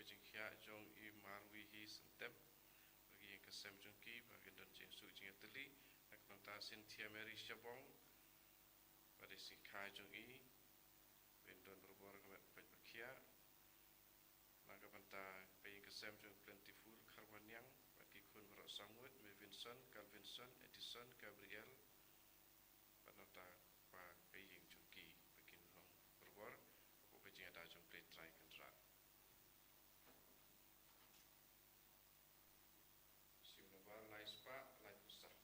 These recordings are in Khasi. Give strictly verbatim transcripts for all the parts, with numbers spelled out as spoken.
jingkhiah jong i Marwihi Syntep, bad ki ïing ki sem jong ki, ba kin don jingsuk jingïatylli, na ka bynta Cynthia Mary Shabong, bad i Singkhai jong i, ba kin don barabor ka met peit ba khiah, na ka bynta ka ïing ka sem jong Plentiful Kharwaniang, bad ki khun baroh saw ngut, Mei Vinson, Calvinson, Edison, Gabriel, bad na ka bynta ka ïing jong ki, ba kin long barabor hapoh ka jingïada jong U Blei Trai Kynrad. Sim nombar lai spah laiphew saw.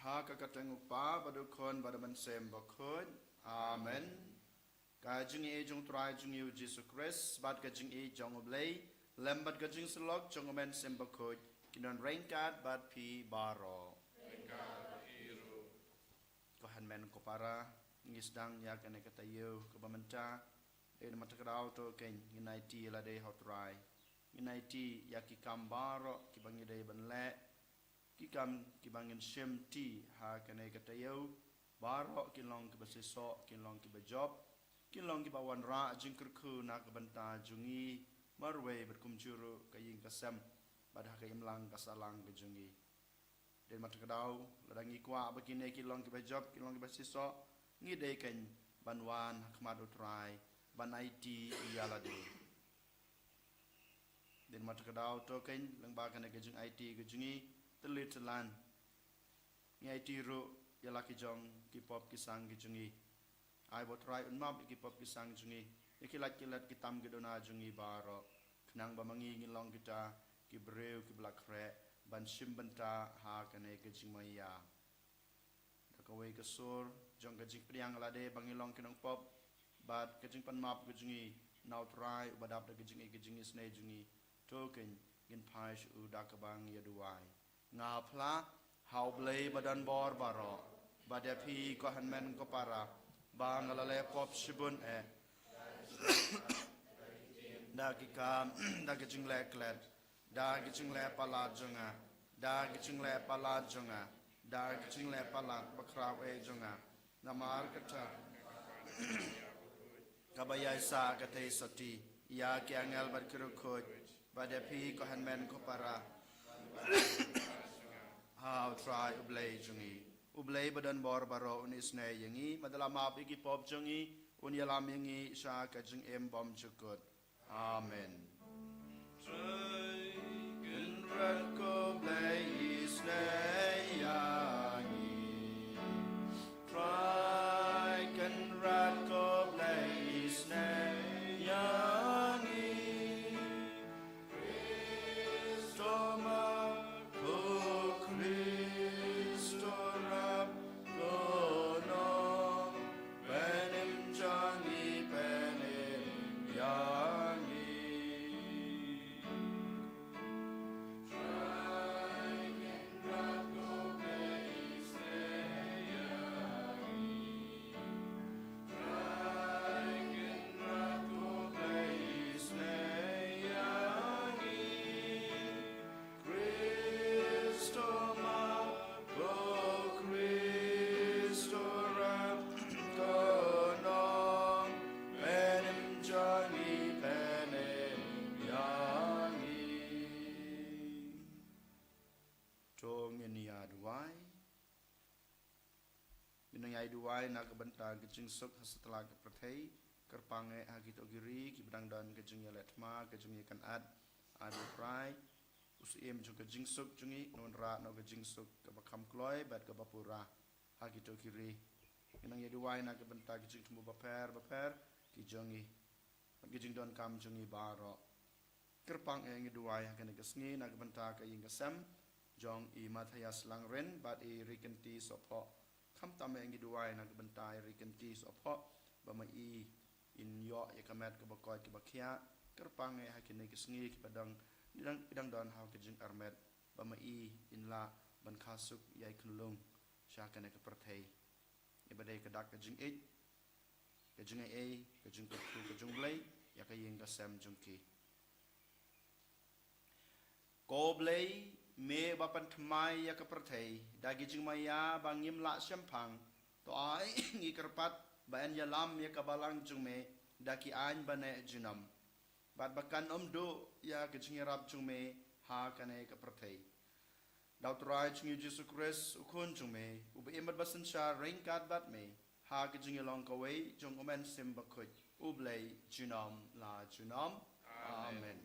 Ha ka kyrteng U Kpa, bad U Khun, bad U Mynsiem Bakhuid. Amen. Ka jingïeit jong U Trai jong ngi U Jisu Khrist, bad ka jingïeit jong U Blei, lem bad ka jingsyllok jong U Mynsiem Bakhuid, kin don ryngkat bad phi baroh. Ko hynmen ko para, ngi sdang ïa kane ka taïew kaba mynta, dei namar kata ka daw to kein ngin aiti ïa lade ha U Trai. Ngin aiti ïa ki kam baroh kiba ngi dei ban leh, ki kam kiba ngin shim ti ha kane ka taïew, baroh kin long kiba shisha, kin long kiba jop, kin long kiba wanrah jingkyrkhu na ka bynta jong ngi marwei bad kumjuh ruh ka ïing ka sem, bad ha ka imlang ka sahlang ka jong ngi. Dei namar kata ka daw, lada ngi kwah ba kine ki long kiba jop, ki long kiba shisha, ngi dei kein ban wan ha khmat U Trai, ban aiti ïa lade. Dei namar kata ka daw to kein, lyngba kane ka jingaiti ka jong ngi, tylli tyllan, ngi aiti ruh ïa la ki jong ki pop ki sang ki jong ngi. Ai ba U Trai un map ïa ki pop ki sang jong ngi, ïa ki lait ki let ki tam ki duna jong ngi baroh, khnang ba ma ngi ngin long kita ki briew kiba la khreh ban shim bynta ha kane ka jingmaïa. Da kawei ka sur jong ka jingpdiang ïa lade ba ngi long ki nongpop, bad ka jingpanmap ka jong ngi na U Trai uba dap da ka jingïeit ka jingisynei jong ngi, to kein ngin phai sha u da kaba ngi ïa duwai. Nga phla ha U Blei ba don bor baroh, bad ïa phi ko hynmen ko para, ba nga la leh pop shibun eh, da ki kam, da ki jingleh klet, da ki jingleh palat jong nga, da ki jingleh palat jong nga, da ki jingleh palat bakhraw eh jong nga. Namar kata kaba ïaisah ka theisotti ïa ki angel bad ki riewkhuid, bad ïa phi ko hynmen ko para, ha U Trai U Blei jong ngi. U Blei ba don bor baroh un isynei ïa ngi, bad un la map ïa ki pop jong ngi, un ïalam ïa ngi sha ka jingim bymjukut. Amen. Trai Kynrad ko Blei isynei ïa ngi. Trai Kynrad ko Blei isynei ïa ngi. Khristo ma ko Khristo rap ko no, pynim jong ngi pynim ïa ngi. Duwai na ka bynta ka jingsuk ha satlak ka pyrthei, kyrpang eh ha kito ki ri, kiba dang don ka jingïaleh thma, ka jingïakynad, ai ba U Trai, u syiem jong ka jingsuk jong ngi, un wanrah noh ka jingsuk, kaba kham kloi, bad kaba pura, ha kito ki ri. Ngi nang ïa duwai na ka bynta ka jingthmu bapher, bapher, ki jong ngi. Bad ka jingdonkam jong ngi baroh. Kyrpang eh ngi duwai ha kane ka sngi na ka bynta ka ïing ka sem jong i Matthias Langrin bad i Rikynti Sohphoh. Khamtam eh ngi duwai na ka bynta i Rikynti Sohphoh ba ma i in ïoh ïa ka met kaba koit kaba khiah. Kyrpang eh ha kane ka sngi kiba dang, dang, dang don ha ka jingarmet ba ma i in lah ban kha suk ïa i khunlung sha kane ka pyrthei. Ïa ba dei ka dak ka jingïeit, ka jingaiei, ka jingkyrkhu, ka jong U Blei, ïa ka ïing ka sem jong ki. Ko Blei, me ba pynthymmai ïa ka pyrthei, da ki jingmaïa ba ngim lah shemphang, to ai ngi kyrpad, ba yn ïalam ïa ka balang jong me, da ki aiñ ba neh junom. Bad ba kan ym duh ïa ka jingïarap jong me, ha kane ka pyrthei. Da U Trai jong ngi U Jisu Khrist, U Khun jong me, uba im bad ba synshar ryngkat bad me, ha ka jingïalong kawei jong U Mynsiem Bakhuid, U Blei, junom la junom. Amen. Amen.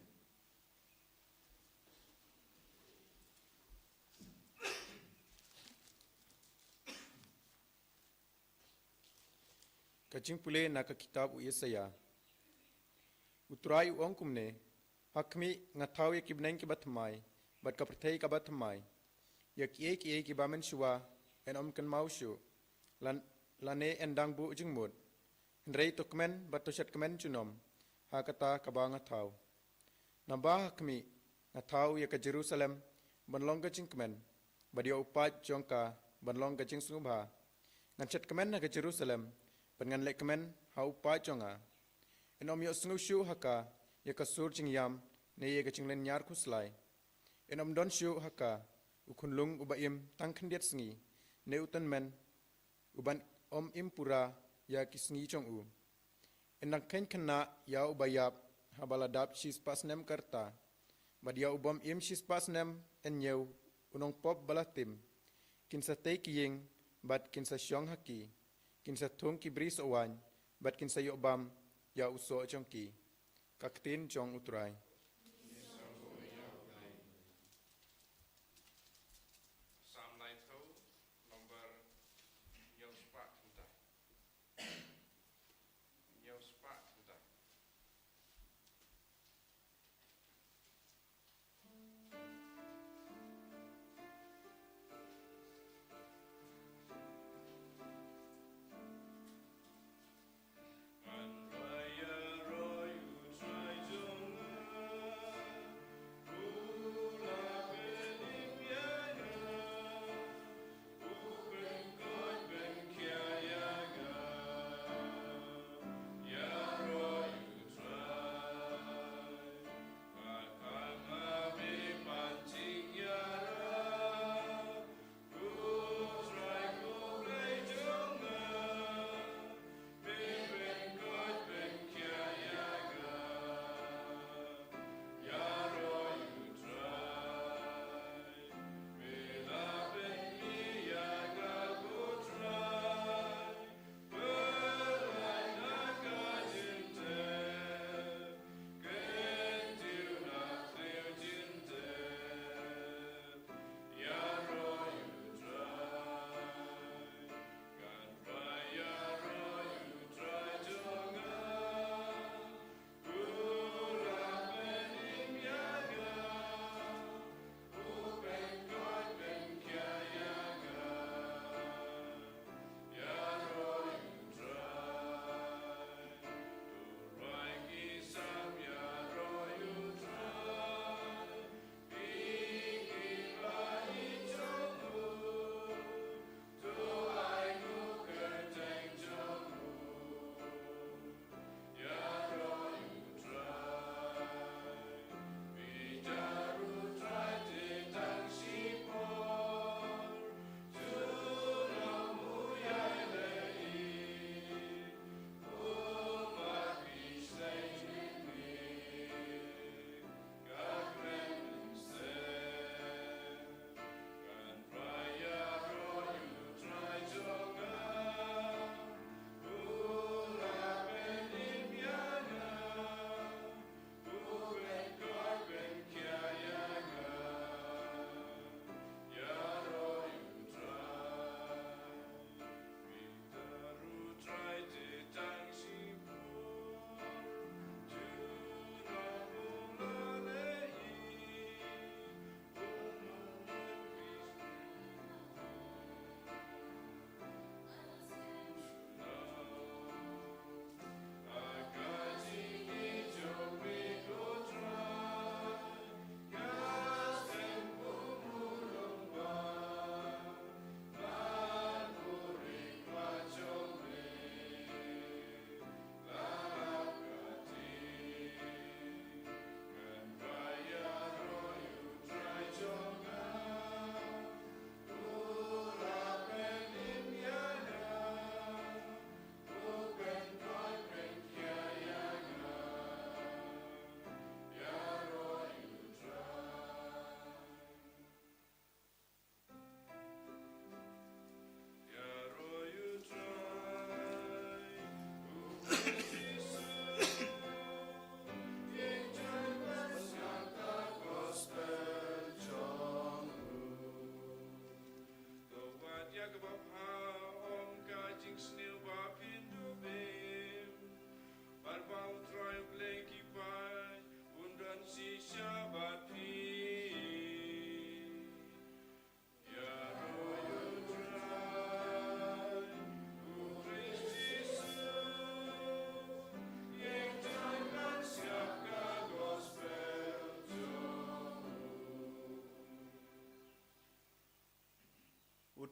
Ka jingpule na ka kitab u Isaïah. U Trai u ong kumne, ha khmih nga thaw ïa ki bneng kiba thymmai, bad ka pyrthei kaba thymmai. Ïa kiei kiei kiba mynshuwa, yn ym kynmaw shuh, lan, lane yn dang buh jingmut. Hynrei to kmen bad to shet kmen junom, ha kata kaba nga thaw. Naba ha khmih, nga thaw ïa ka Jerusalem, ban long ka jingkmen, bad ïa u paid jong ka, ban long ka jingsngewbha. Ngan shet kmen ha ka Jerusalem, bad ngan leh kmen ha u paid jong nga. Yn ym ïohsngew shuh ha ka, ïa ka sur jingïam, ne ïa ka jinglynñiar khuslai. Yn ym don shuh ha ka, u khunlung uba im tang khyndiat sngi, ne u tymmen, uban ym im pura ïa ki sngi jong u. Yn dang kheiñ khynnah ïa uba ïap, haba la dap shispah snem ka rta. Bad ïa u bym im shispah snem yn ñiew, u nongpop ba la tim. Kin sa tei ki ïing, bad kin sa shong ha ki. Kin sa thung ki bri soh waiñ, bad kin sa ïoh bam ïa u soh jong ki. Ka ktien jong U Trai. Psalm nine two, number hynñiew spah khyndai. Hynñiew spah khyndai.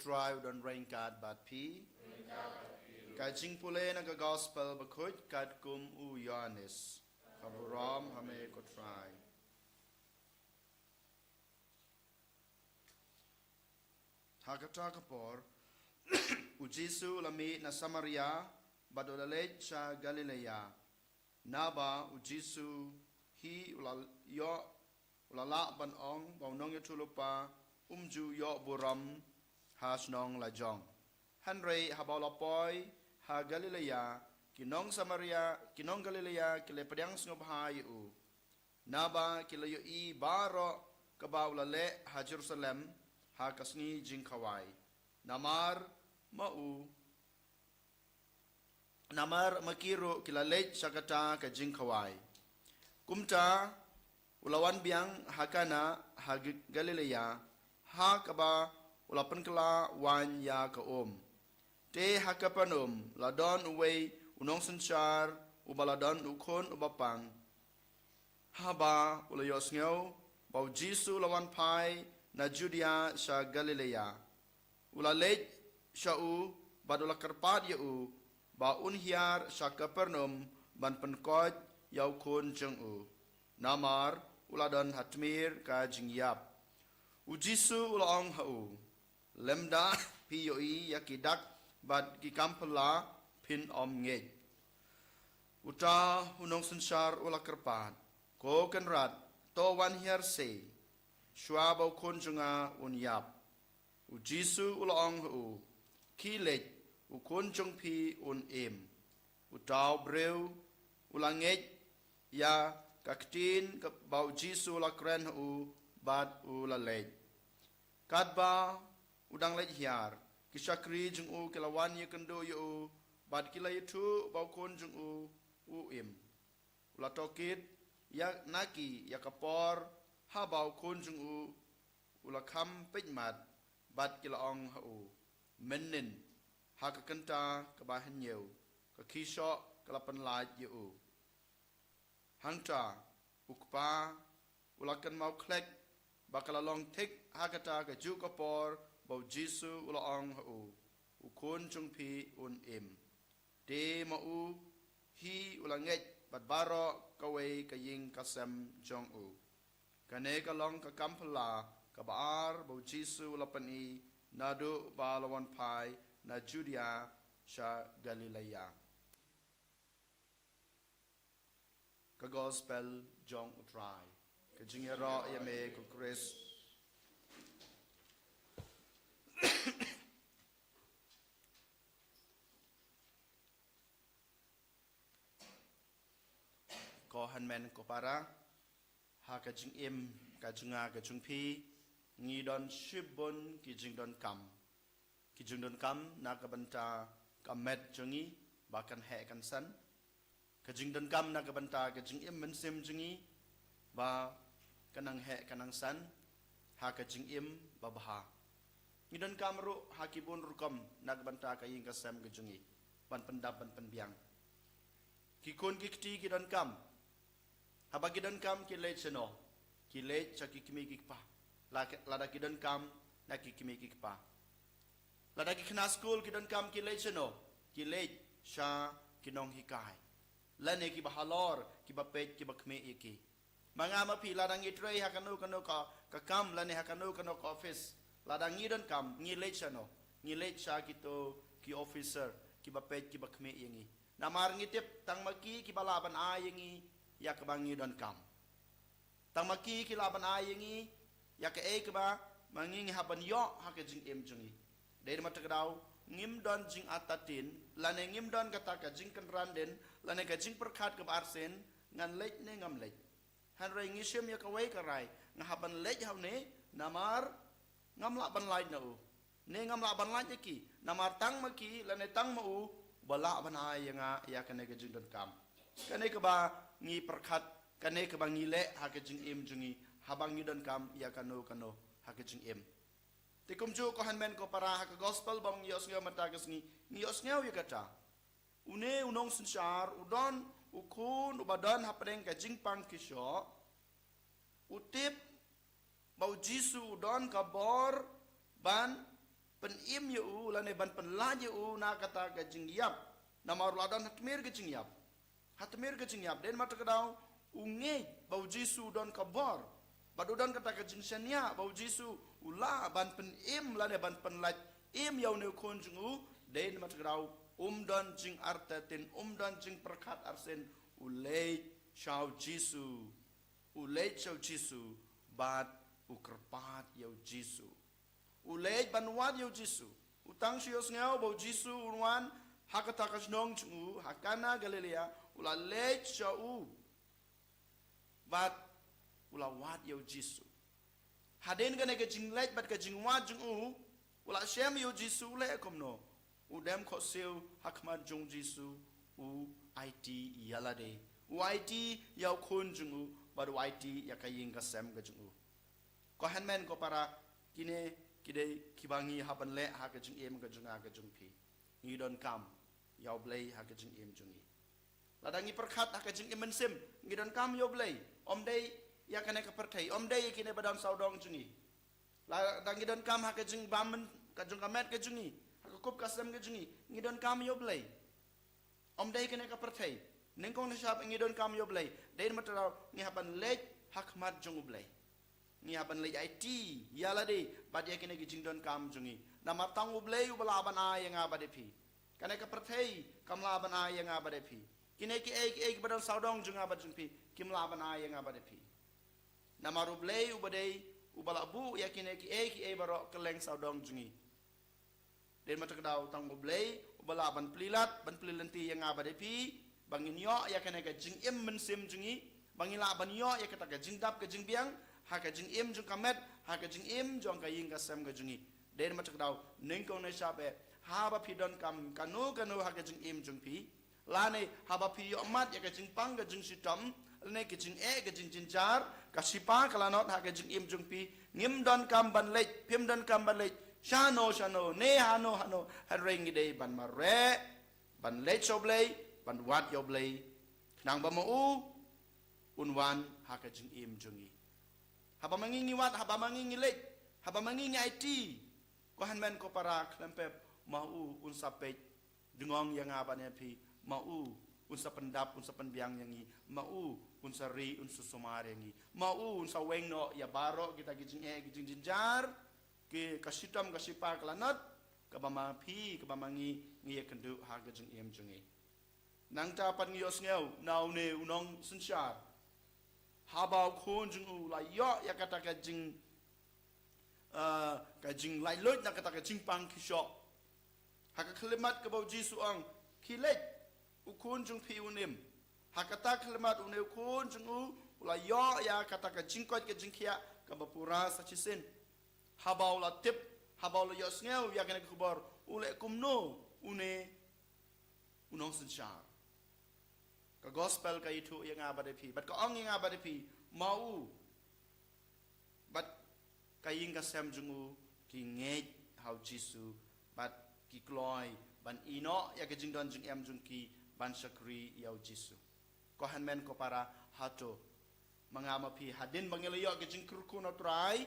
Trai u don ryngkat bad phi. Ka jingpule na ka gospel bakhuid katkum u Ïoannis. Ka burom ha me ko Trai. Ha kata ka por, u Jisu u la mih na Samaria, bad u la leit sha Galilaia. Naba u Jisu hi u la ïoh, u la lah ban ong ba u nongïathuhlypa um ju ïoh burom ha shnong lajong. Hynrei haba u la poi ha Galilaia, ki nong Samaria, ki nong Galilaia ki la pdiang sngewbha ïa u. Naba ki la ïohi baroh kaba u la leh ha Jerusalem ha ka sngi jingkhawai. Namar ma u, namar ma ki ruh ki la leit sha kata ka jingkhawai. Kumta u la wan biang ha Kana ha G-, Galilaia, ha kaba u la pynkylla waiñ ïa ka um. Te ha Kapernaum la don uwei u nongsynshar uba la don u khun uba pang. Haba u la ïohsngew ba u Jisu u la wan phai na Judia sha Galilaia, u la leit sha u bad u la kyrpad ïa u ba un hiar sha Kapernaum ban pynkoit ïa u khun jong u. Namar u la don ha tmier ka jingïap. U Jisu u la ong ha u, lymda phi ïohi ïa ki dak bad ki kam phylla phin ym ngeit. Uta u nongsynshar u la kyrpad, ko Kynrad, to wan hiar sei, shuwa ba u khun jong nga un ïap. U Jisu u la ong ha u, khie leit, u khun jong phi un im. Uta u briew u la ngeit ïa ka ktien kaba u Jisu u la kren ha u bad u la leit. Katba u dang leit hiar, ki shakri jong u ki la wan ïakynduh ïa u bad ki la ïathuh ba u khun jong u u im. U la tohkit ïa na ki ïa ka por haba u khun jong u u la kham peit mat, bad ki la ong ha u, mynnin ha ka kynta kaba hynñiew ka khishoh ka la pynlait ïa u. Hangta u kpa u la kynmaw khlek ba ka la long thik ha kata ka juh ka por ba u Jisu u la ong ha u, u khun jong phi un im. Te ma u hi u la ngeit bad baroh kawei ka ïing ka sem jong u. Kane ka long ka kam phylla kaba ar ba u Jisu u la pyni naduh ba la wan phai na Judia sha Galilaia. Ka gospel jong u Trai. Ka jingïaroh ïa me ko Khrist. Ko hynmen ko para, ha ka jingim ka jong nga ka jong phi, ngi don shibun ki jingdonkam. Ki jingdonkam na ka bynta ka met jong ngi ba kan heh kan san. Ka jingdonkam na ka bynta ka jingim mynsiem jong ngi ba kan nang heh kan nang san ha ka jingim babha. Ngi donkam ruh ha ki bun rukom na ka bynta ka ïing ka sem ka jong ngi, ban pyndap ban pynbiang. Ki khun ki kti ki donkam. Haba ki donkam ki leit shano? Ki leit sha ki kmie ki kpa. La-, lada ki donkam na ki kmie ki kpa. Lada ki khynnah skul ki donkam ki leit shano? Ki leit sha ki nonghikai. Lane kiba halor, kiba peit, kiba khmih ïa ki. Ma nga ma phi, lada ngi trei ha kano kano ka, ka kam, lane ha kano kano ka office, lada ngi donkam, ngi leit shano? Ngi leit sha kito ki officer kiba peit kiba khmih ïa ngi. Namar ngi tip tang ma ki kiba lah ban ai ïa ngi ïa kaba ngi donkam. Tang ma ki ki lah ban ai ïa ngi ïa kaei kaba ma ngi ngi hap ban ïoh ha ka jingim jong ngi. Dei da ma ta ka daw ngim don jingartatien, lane ngim don kata ka jingkynran dien, lane ka jingpyrkhat kaba arsien, ngan leit ne ngam leit. Hynrei ngi shim ïa kawei ka rai, nga hap ban leit ha une, namar ngam lah ban lait na u. Ne ngam lah ban lait ïa ki, namar tang ma ki, lane tang ma u, ba lah ban ai ïa nga ïa kane ka jingdonkam. Kane kaba ngi pyrkhat, kane kaba ngi leh ha ka jingim jong ngi, haba ngi donkam ïa kano kano ha ka jingim. Te kumjuh ko hynmen ko para, ha ka gospel ba ngi ïohsngew mynta ka sngi, ngi ïohsngew ïa kata. Une u nongsynshar u don u khun uba don hapdeng ka jingpang khishoh. U tip ba u Jisu u don ka bor ban pynim ïa u lane ban pynlait ïa u na kata ka jingïap. Namar u la don ha tmier ka jingïap. Ha tmier ka jingïap, dei namar kata ka daw u ngeit ba u Jisu u don ka bor. Bad u don kata ka jingshaniah ba u Jisu u lah ban pynim lane ban pynlait im ïa une u khun jong u. Dei namar kata ka daw um don jingartatien, um don jingpyrkhat arsien, u leit sha u Jisu. U leit sha u Jisu bad u kyrpad ïa u Jisu. U leit ban wad ïa u Jisu. U tang shu ïohsngew ba u Jisu un wan ha kata ka shnong jong u, ha Kana Galilea, u la leit sha u. Bad u la wad ïa u Jisu. Hadien kane ka jingleit bad ka jingwad jong u, u la shem ïa u Jisu u leh kumno. U dem khohsiew ha khmat jong u Jisu, u aiti ïa lade. U aiti ïa u khun jong u, bad u aiti ïa ka ïing ka sem ka jong u. Ko hynmen ko para, kine ki dei kiba ngi hap ban leh ha ka jingim ka jong nga ka jong phi. Ngi donkam ïa u Blei ha ka jingim jong ngi. Lada ngi pyrkhat ha ka jingim mynsiem, ngi donkam ïa u Blei. Ym dei ïa kane ka pyrthei, ym dei ïa kine ba don sawdong jong ngi. Lada ngi donkam ha ka jingbam myn-, ka jong ka met ka jong ngi, ha ka kup ka sem ka jong ngi, ngi donkam ïa u Blei. Ym dei kane ka pyrthei. Nyngkong nyngshap ngi donkam ïa u Blei. Dei namar kata ka daw ngi hap ban leit ha khmat jong u Blei. Ngi hap ban leit aiti ïa lade bad ïa kine ki jingdonkam jong ngi. Namar tang u Blei uba lah ban ai ïa nga bad ïa phi. Kane ka pyrthei kam lah ban ai ïa nga bad ïa phi. Kine kiei kiei kiba don sawdong jong nga bad jong phi kim lah ban ai ïa nga bad ïa phi. Namar u Blei uba dei uba lah buh ïa kine kiei kiei baroh kylleng sawdong jong ngi. Dei namar kata ka daw tang u Blei uba lah ban plie lad, ban plie lynti ïa nga bad ïa phi, ba ngin ïoh ïa kane ka jingim mynsiem jong ngi, ba ngin lah ban ïoh ïa kata ka jingdap ka jingbiang ha ka jingim jong ka met, ha ka jingim jong ka ïing ka sem ka jong ngi. Dei namar kata ka daw nyngkong nyngshap eh, haba phi donkam kano kano ha ka jingim jong phi, lane haba phi ïohmad ïa ka jingpang ka jingshitom, lane ka jingeh ka jingjynjar, ka shipa ka lanot ha ka jingim jong phi, ngim donkam ban leit, phim donkam ban leit shano shano, ne hano hano, hynrei ngi dei ban mareh, ban leit sha u Blei, ban wad ïa u Blei. Khnang ba ma u un wan ha ka jingim jong ngi. Haba ma ngi ngi wad, haba ma ngi ngi leit, haba ma ngi ngi aiti, ko hynmen ko para khlem pep, ma u un sa peit dngong ïa nga bad ïa phi, ma u un sa pyndap, un sa pynbiang ïa ngi, ma u un sa ri, un sa sumar ïa ngi, ma u un sa weng noh ïa baroh kita ki jingeh ki jingjynjar, ki ka shitom ka shipa ka lanot, kaba ma phi, kaba ma ngi ngi ïakynduh ha ka jingim jong ngi. Nangta pat ngi ïohsngew na une u nongsynshar, haba u khun jong u u la ïoh ïa kata ka jing, eh, ka jinglaitluid na kata ka jingpang ki shoh. Ha ka khyllipmat kaba u Jisu u ong, khie leit, u khun jong phi un im. Ha kata ka khyllipmat une u khun jong u u la ïoh ïa kata ka jingkoit ka jingkhiah kaba pura sa shisien. Haba u la tip, haba u la ïohsngew ïa kane ka khubor, u leh kumno une u nongsynshar? Ka gospel ka ïathuh ïa nga bad ïa phi, bad ka ong ïa nga bad ïa phi, ma u bad ka ïing ka sem jong u ki ngeit ha u Jisu, bad ki kloi ban ïehnoh ïa ka jingdon jingem jong ki ban shakri ïa u Jisu. Ko hynmen ko para, hato ma nga ma phi, hadien ba ngi la ïoh ka jingkyrkhu na u Trai,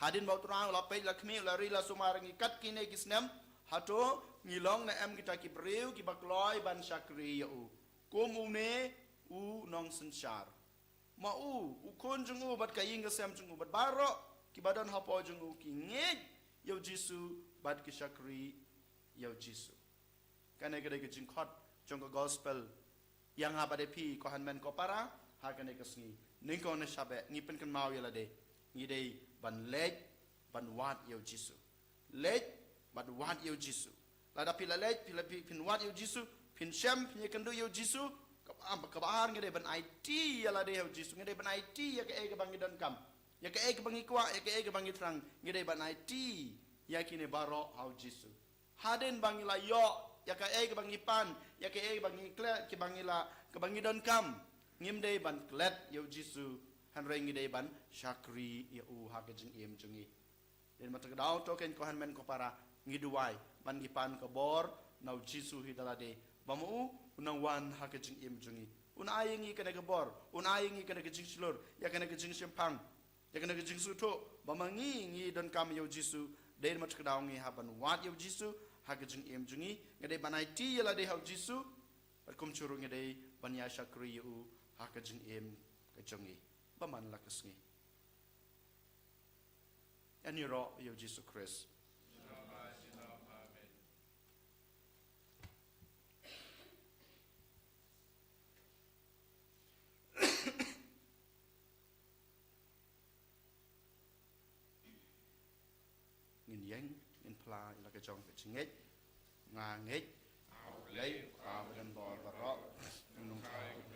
hadien ba u Trai u la peit, la khmih, la ri, la sumar ïa ngi kat kine ki snem, hato ngi long ne em kita ki briew kiba kloi ban shakri ïa u kum une u nongsynshar? Ma u, u khun jong u bad ka ïing ka sem jong u bad baroh kiba don hapoh jong u ki ngeit ïa u Jisu bad ki shakri ïa u Jisu. Kane ka dei ka jingkhot jong ka gospel ïa nga bad ïa phi, ko hynmen ko para, ha kane ka sngi. Nyngkong nyngshap eh, ngi pynkynmaw ïa lade, ngi dei ban leit ban wad ïa u Jisu. Leit bad wad ïa u Jisu. Lada phi la leit, phi la, phi, phin wad ïa u Jisu, phin shem, phin ïakynduh ïa u Jisu, kaba, kaba ar ngi dei ban aiti ïa lade ha u Jisu, ngi dei ban aiti ïa kaei kaba ngi donkam, ïa kaei kaba ngi kwah, ïa kaei kaba ngi thrang, ngi dei ban aiti ïa kine baroh ha u Jisu. Hadien ba ngi la ïoh ïa kaei kaba ngi pan, ïa kaei kaba ngi klet, kaba ngi la, kaba ngi donkam, ngim dei ban klet ïa u Jisu, hynrei ngi dei ban shakri ïa u ha ka jingim jong ngi. Dei namar kata ka daw to keiñ ko hynmen ko para, ngi duwai ban ngi pan ka bor na u Jisu hi da lade, ba ma u un nang wan ha ka jingim jong ngi, un ai ïa ngi kane ka bor, un ai ïa ngi kane ka jingshlur, ïa kane ka jingshemphang, ïa kane ka jingsngewthuh ba ma ngi ngi donkam ïa u Jisu Dei namar kata ka daw ngi hap ban wad ïa u Jisu ha ka jingim jong ngi, nga dei ban aiti ïa lade ha u Jisu, bad kumjuh ruh nga dei ban ïa shakri ïa u ha ka jingim ka jong ngi. Ba man la ka sngi. Ïa ngi ïaroh ïa u Jisu Khrist. Ngin ïeng, ngin phla ïa la ka jong ka jingngeit. Nga ngeit ha U Blei, U Kpa badonbor baroh, U Nongthaw, ïa U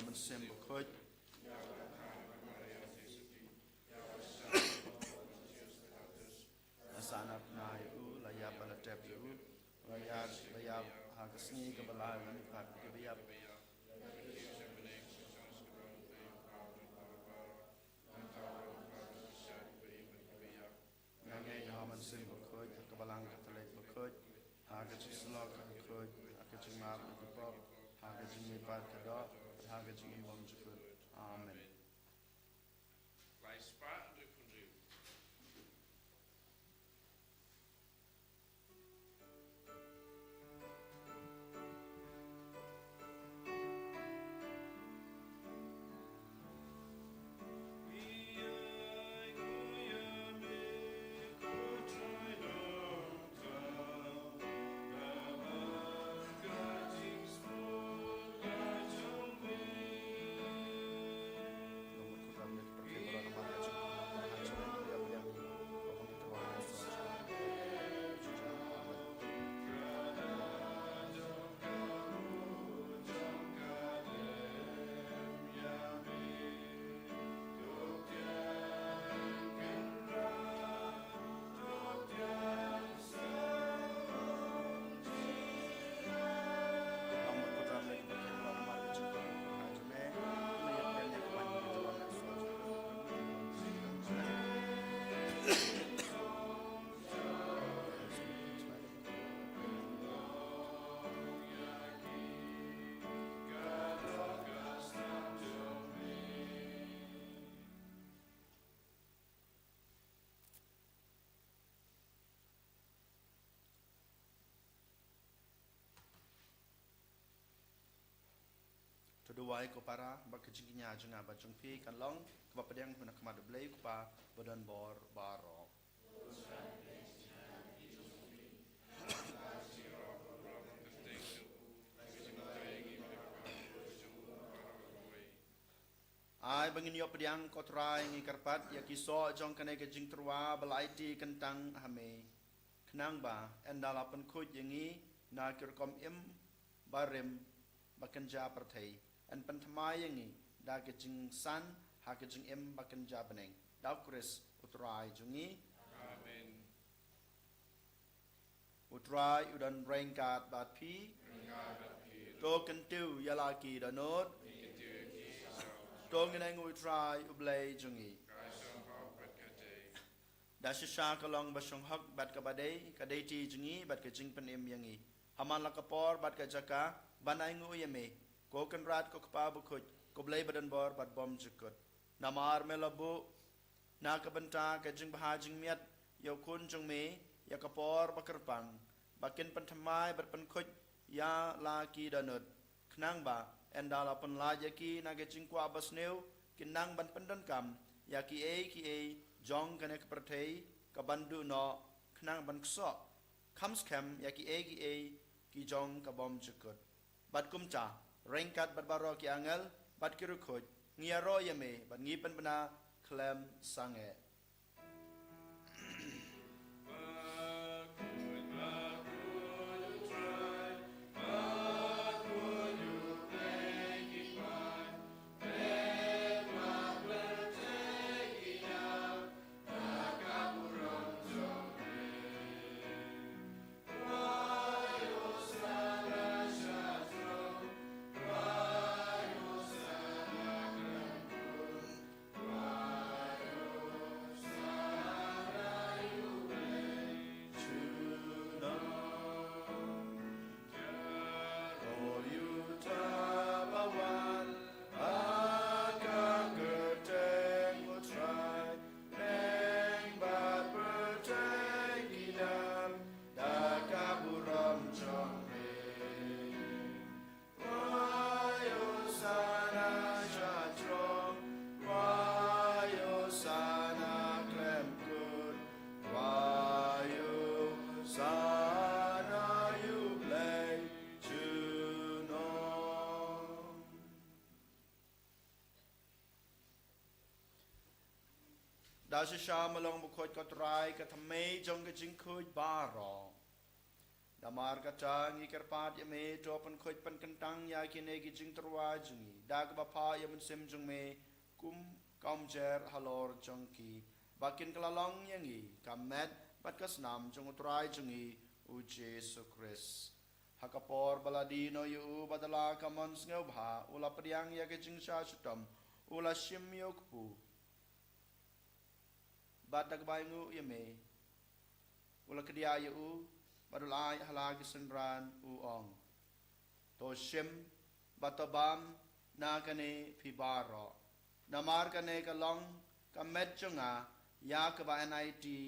Mynsiem Bakhuid, la sah na bnai ïa u, la ïap bad la tep ïa u, la ïap, la ïap ha ka sngi kaba lai na ka bynta kiba ïap. Nga ngeit ha U Mynsiem Bakhuid, ha ka Balang Katholik bakhuid, ha ka jingsyllok bakhuid, ha ka jingmap na ki pop, ha ka jingmihpat ka doh, ha ka jingim bymjukut. Amen. To duwai ko para, ba ka jingkñia jong nga bad jong phi kan long kaba pdiang na khmat U Blei U Kpa badonbor baroh. Ai ba ngin ïoh pdiang ko Trai, ngi kyrpad ïa ki soh jong kane ka jingtyrwa ba la aiti kyntang ha me, khnang ba ynda la pynkhuid ïa ngi na ki rukom im barim ba kynja pyrthei, yn pynthymmai ïa ngi da ka jingsan ha ka jingim ba kynja bneng. Da U Khrist U Trai jong ngi. Amen. U Trai u don ryngkat bad phi. To kyntiew ïa la ki dohnud. To ngin ainguh ïa U Trai U Blei jong ngi. Da shisha ka long ba shong hok bad kaba dei, ka dei ti jong ngi bad ka jingpynim ïa ngi. Ha man la ka por bad ka jaka ban ainguh ïa me, ko Kynrad, ko Kpa bakhuid, ko Blei badonbor bad bymjukut. Namar me la buh na ka bynta ka jingbha jingmiat ïa u Khun jong me ïa ka por ba kyrpang, ba kin pynthymmai bad pynkhuid ïa la ki dohnud, khnang ba ynda la pynlait ïa ki na ka jingkwah basniew, kin nang ban pyndonkam ïa kiei kiei jong kane ka pyrthei ka ban duh noh, khnang ban ksoh kham skhem ïa kiei kiei ki jong ka bymjukut. Bad kumta, ryngkat bad baroh ki angel bad ki riewkhuid, ngi ïaroh ïa me bad ngi pynbna khlem sangeh. Da shisha ma long bakhuid ko Trai ka thymmei jong ka jingkhuid baroh. Namar kata ngi kyrpad ïa me, to pynkhuid pynkyntang ïa kine ki jingtyrwa jong ngi da kaba phah ïa u Mynsiem jong me kum ka umjer halor jong ki, ba kin kylla long ïa ngi ka met bad ka snam jong u Trai jong ngi u Jisu Khrist. Ha ka por ba la die noh ïa u bad da la ka mon sngewbha u la pdiang ïa ka jingshah shitom, u la shim ïa u kpu bad da kaba ainguh ïa me u la kdiah ïa u bad u la ai ha la ki synran, u ong: To shim bad to bam na kane phi baroh, namar kane ka long ka met jong nga ïa kaba yn aiti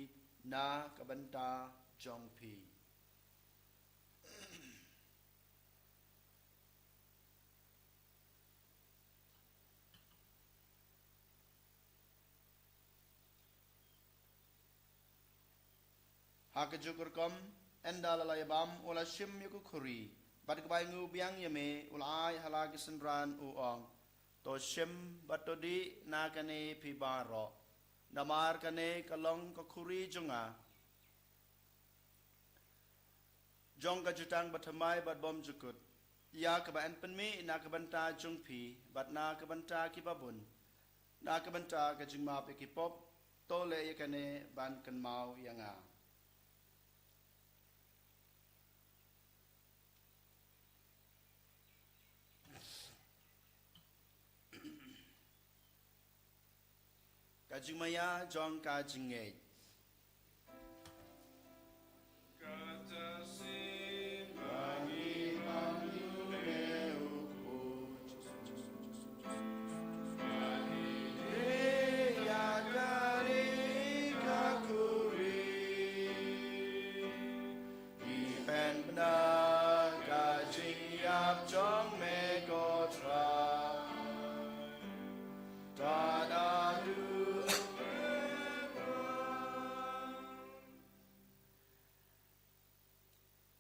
na ka bynta jong phi. Ha kajuh ka rukom, ynda la la ïa bam, u la shim ïa ka khuri bad kaba ainguh biang ïa me u la ai ha la ki synran, u ong: To shim bad to dih na kane phi baroh, namar kane ka long ka khuri jong nga jong ka jutang bathymmai bad bymjukut, ïa kaba yn pynmih na ka bynta jong phi bad na ka bynta ki babun na ka bynta ka jingmap ïa ki pop. To leh ïa kane ban kynmaw ïa nga. Ka jingmaïa jong ka jingngeit. Kata sien ba ngi pynlong ïa u Jisu, ba ngi dei ïa kane ka khuri. Ngi pynbna ka jingïap jong me ko Trai. Tad haduh.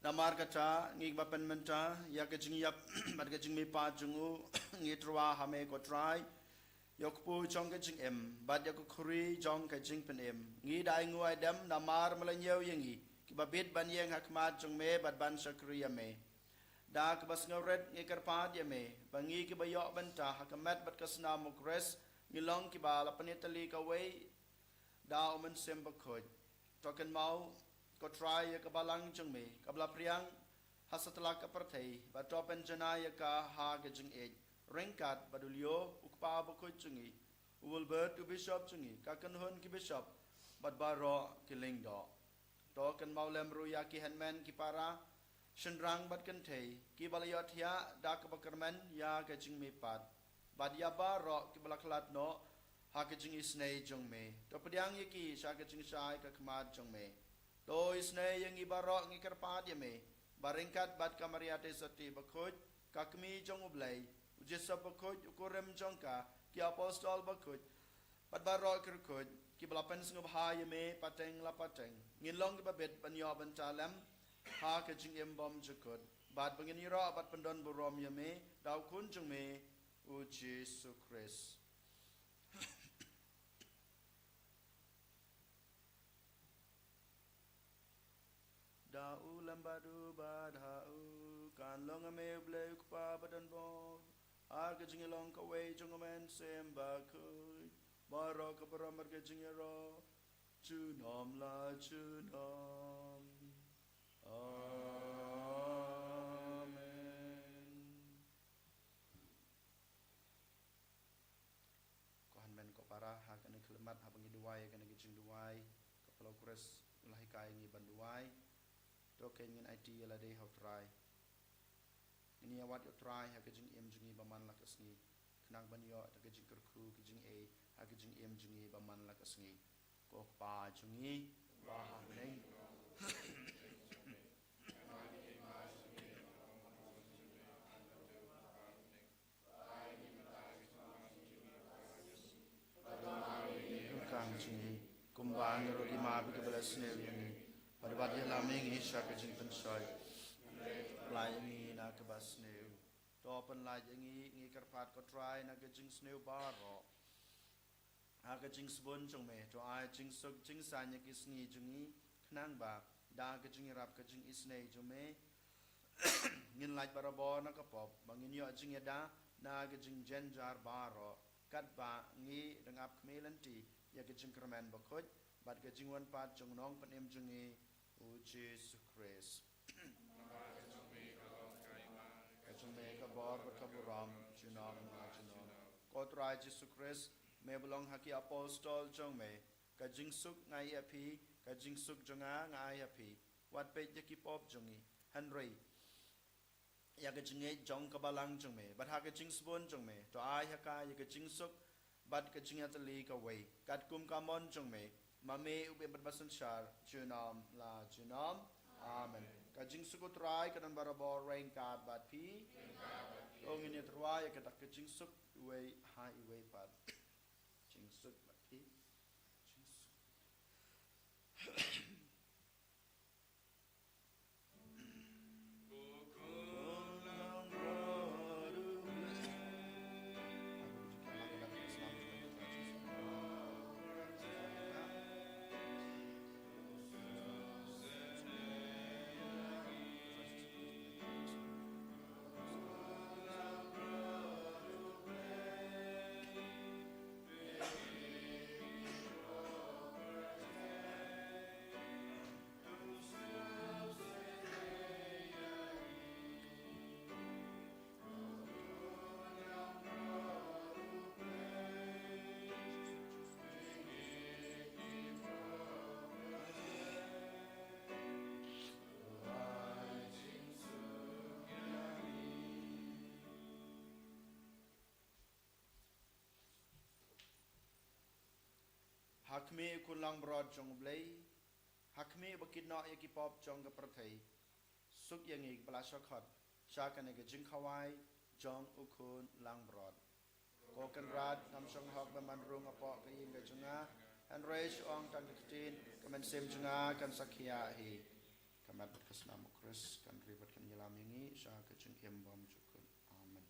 Namar kata ngi ba pynmynta ïa ka jingïap bad ka jingmihpat jong u, ngi tyrwa ha me ko Trai ïa u kpu jong ka jingim bad ïa ka khuri jong ka jingpynim. Ngi da ainguh aidem namar me la ñiew ïa ngi kiba bit ban ïeng ha khmat jong me bad ban shakri ïa me. Da kaba sngewrit ngi kyrpad ïa me ba ngi kiba ïoh bynta ha ka met bad ka snam u Khrist ngi long kiba la pynïatylli kawei da u Mynsiem Bakhuid. To kynmaw ko Trai ïa ka balang jong me kaba la phriang ha satlak ka pyrthei, bad to pynjanai ïa ka ha ka jingïeit ryngkat bad u Leo u kpa bakhuid jong ngi, u Wilbert u bishop jong ngi, ka kynhun ki bishop bad baroh ki lyngdoh. To kynmaw lem ruh ïa ki hynmen ki para, shynrang bad kynthei kiba la ïohthiah da kaba kyrmen ïa ka jingmihpat, bad ïa baroh kiba la khlad noh ha ka jingisynei jong me. To pdiang ïa ki sha ka jingshai ka khmat jong me. To isynei ïa ngi baroh, ngi kyrpad ïa me ba ryngkat bad ka Maria Theisotti bakhuid, ka Kmie jong u Blei, u Joseph bakhuid u kurim jong ka, ki apostol bakhuid bad baroh ki riewkhuid kiba la pynsngewbha ïa me pateng la pateng, ngin long kiba bit ban ïoh bynta lem ha ka jingim bymjukut, bad ba ngin ïaroh bad pyndonburom ïa me da u Khun jong me u Jisu Khrist. Da u lem bad u bad ha u, kan long ha me u Blei u Kpa badonbor, ha ka jingïalong kawei jong u Mynsiem Bakhuid, baroh ka burom bad ka jingïaroh junom la junom. Amen. Ko hynmen ko para, ha kane ka khyllipmat haba ngi duwai ïa kane ka jingduwai, ka pla u Khrist u la hikai ïa ngi ban duwai. To kein ngin aiti ïa lade ha u Trai. Ngin ïa wad ïa u Trai ha ka jingim jong ngi ba man la ka sngi, khnang ban ïoh da ka jingkyrkhu ka jingaiei ha ka jingim jong ngi ba man la ka sngi. Ko Kpa jong ngi ba ha bneng, kang jong ngi, kumba ngi ruh ngi map ïa kiba la sniew ïa ngi, bad wat ïalam ïa ngi sha ka jingpynshoi, hynrei pynlait ïa ngi na kaba sniew. To pynlait ïa ngi, ngi kyrpad ko Trai, na ka jingsniew baroh. Ha ka jingsbun jong me, to ai jingsuk jingsaiñ ïa ki sngi jong ngi, khnang ba da ka jingïarap ka jingisynei jong me, ngin lait barabor na ka pop, ba ngin ïoh jingïada na ka jingjynjar baroh, katba ngi dang ap khmih lynti ïa ka jingkyrmen bakhuid bad ka jingwan pat jong u Nongpynim jong ngi, u Jisu Khrist. Ka jong me ka bor bad ka burom junom la junom. Ko Trai Jisu Khrist, me ba long ha ki apostol jong me, ka jingsuk nga ai ha phi, ka jingsuk jong nga nga ai ha phi. Wat peit ïa ki pop jong ngi, hynrei ïa ka jingngeit jong ka balang jong me bad ha ka jingsbun jong me, to ai ha ka ïa ka jingsuk bad ka jingïatylli kawei, katkum ka mon jong me, ma me u ba ïeit bad ba synshar junom la junom. Amen. Ka jingsuk u Trai ka don barabor ryngkat bad phi. To ngin ïatyrwa ïa ka dak ka jingsuk iwei ha iwei pat. Jingsuk bad phi. Jingsuk. Ha khmih u khun langbrot jong U Blei, ha khmih ba kit noh ïa ki pop jong ka pyrthei, suk ïa ngi kiba la shah khot sha kane ka jingkhawai jong u khun langbrot. Ko Kynrad, ngam shong hok ban rung hapoh ka ïing ka jong nga, hynrei shu ong tang ka ktien, ka mynsiem jong nga kan sa khiah hi. Ka met bad ka snam U Khrist kan ri bad kan ïalam ïa ngi sha ka jingim bymjukut. Amen.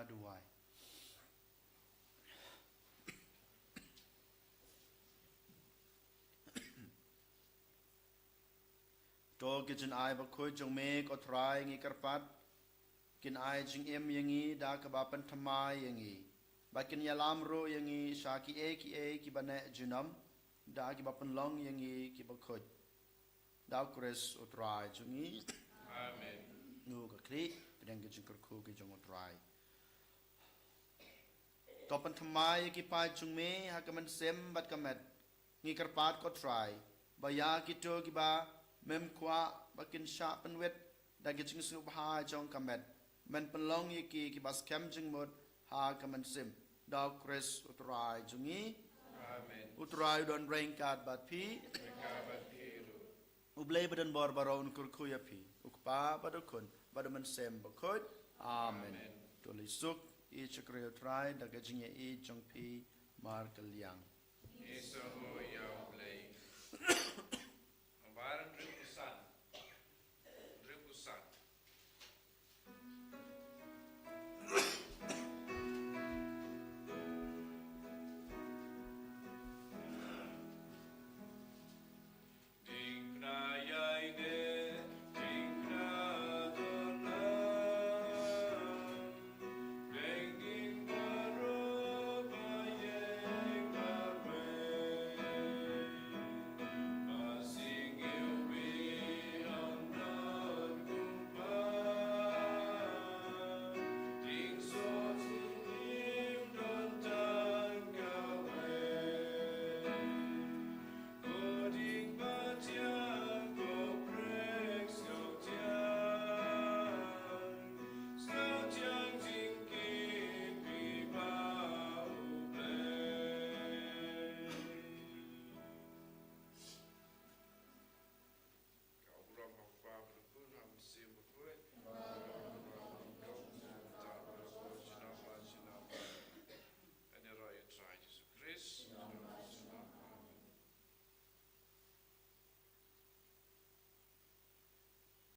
Duwai. To ki jingai bakhuid jong me ko Trai ngi kyrpad, kin ai jingim ïa ngi da kaba pynthymmai ïa ngi, bad kin ïalam ruh ïa ngi sha kiei kiei kiba neh junom, da kiba pynlong ïa ngi kiba khuid. Da u Khrist u Trai jong ngi. Amen. Ngi ka khlieh, pdiang ki jingkyrkhu ki jong u Trai. To pynthymmai ïa ki paid jong me ha ka mynsiem bad ka met. Ngi kyrpad ko Trai, ba ïa kito kiba mem kwah ba kin shah pynwit da ki jingsngewbha jong ka met, men pynlong ïa ki kiba skhem jingmut ha ka mynsiem. Da u Khrist u Trai jong ngi. Amen. U Trai u don ryngkat bad phi. Ryngkat bad phi ruh. U Blei badonbor baroh un kyrkhu ïa phi, u Kpa bad u Khun bad u Mynsiem Bakhuid. Amen. Amen. To leit suk ïeit shakri u Trai da ka jingïeit jong phi markylliang. Ngi sngewbha